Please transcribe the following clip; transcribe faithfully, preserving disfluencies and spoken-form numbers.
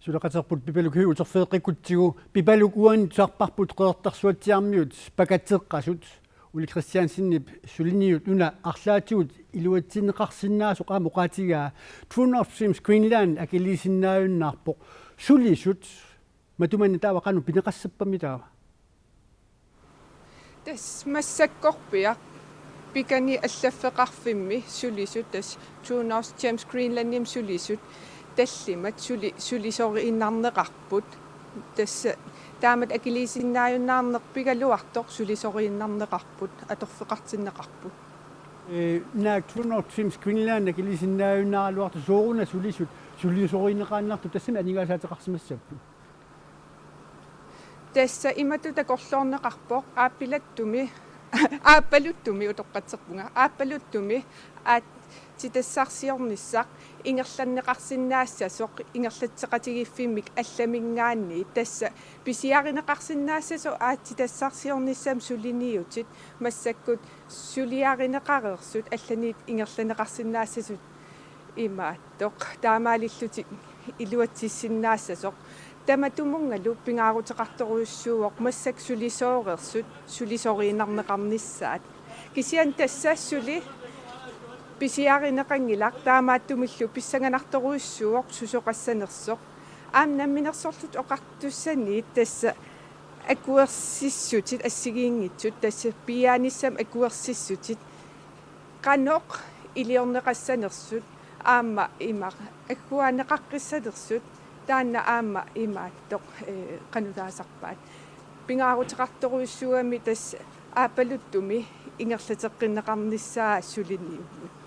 Suleqaterput Pipaluk Høegh uterfigeqqikkutsigu, Pipaluk uani tusarparput Qeqertarsuatsiaarmiut pakateqqasut. Ole Kristiansenip suliniut una arlaatigut iluatsinneqarsinnaasoq aamma oqaatigaa True North Twims Greenland akiliisinnaajunnaarpoq. Sulisut, matumanna taava qanoq pineqassappammi taava? Tassa massakkorpiaq pikani allaffeqarfimmi sulisut, tassa True North Twims Greenlandimi sulisut tallimat suli-, sulisoriinnarneqarput. Tassa taamatut akiliisinnaajunnaarneq pigaluartoq sulisoriinnarneqarput, atorfeqartinneqarput. Ee, naak True North Twims Greenland akiliisinnaajunnaaraluartoq sooruna sulisut sulisoriineqaannartut tassani aningaasaateqarsimassapput? Tassa imatut takorloorneqarpoq Aappaluttumi, Aappaluttumi utoqqatserpunga, Aappaluttumi aatsitassarsiornissaq ingerlanneqarsinnaassasoq ingerlatseqatigiiffimmik allaminngaanniit, tassa pisiarineqarsinnaassasoq aatsitassarsiornissamut suliniutit massakkut suliarineqareersut allaniit ingerlanneqarsinnaassasut imaattoq, taamaalillutik iluatsissinnaassasoq. Tamatumunngalu pingaaruteqartorujussuuvoq massakkut sulisooreersut sulisoriinnarneqarnissaat. Kisianni tassa suli pisiarineqanngilaq, taamaattumillu pissanganartorujussuuvoq susoqassanersoq. Aamma Namminersorlutik Oqartussaniit tassa akuersissutit assigiinngitsut, tassa piiaanissamut akuersissutit qanoq iliorneqassanersut aamma ima agguaanneqaqqissanersut, taanna aamma imaattoq, ee, qanoq taasarpaat. Pingaaruteqartorujussuugami tassa Aappaluttumi ingerlateqqinneqarnissaa suliniummut.